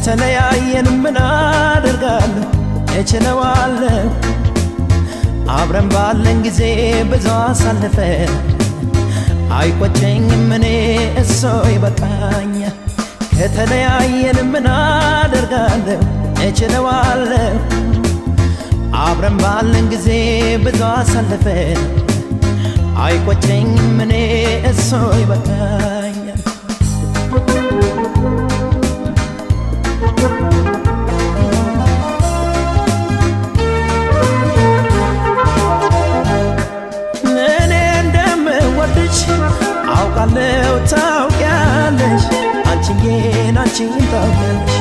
ከተለያየን ምን አደርጋለሁ እችለዋለሁ። አብረን ባለን ጊዜ ብዙ አሳልፈን አይቆጨኝም እኔ እሶ ይበቃኛል። ከተለያየን ምን አደርጋለሁ እችለዋለሁ። አብረን ባለን ጊዜ ብዙ አሳልፈን አይቆጨኝም እኔ እሶ ይበቃኛል። እኔ እንደምወድሽ አውቃለሁ ታውቂያለሽ፣ አንቺዬን አንቺን ታውቂያለሽ።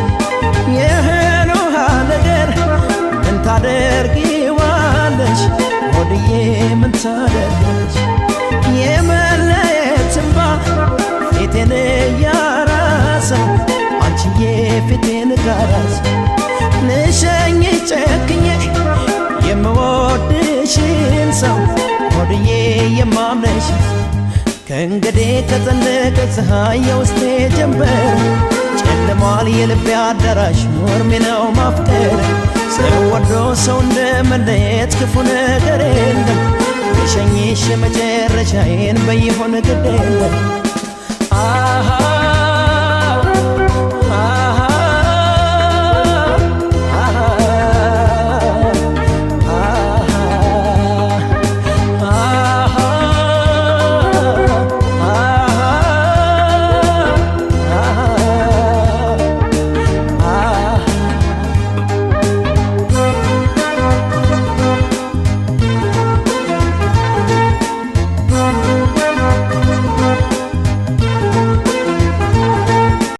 ይህን ውሃ ነገር ምን ታደርጊዋለሽ? ሆድዬ ምን ታደርጊዋለሽ? የመለየት እንባ ፊቴን እያራሰው፣ አንቺዬ ፊቴን ጋራሰ፣ ልሸኝሽ ጨክኜ የምወድሽን ሰው፣ ሆድዬ የማምነሽ። ከእንግዲህ ከጠለቀ ፀሐይ የውስጤ ጀንበር ጨልሟል የልቤ አዳራሽ፣ ኖርሜ ነው ማፍቀር። ሰው ወዶ ሰው እንደ መለየት ክፉ ነገር የለም። ልሸኝሽ የመጨረሻዬን በይሆን ግድ የለም።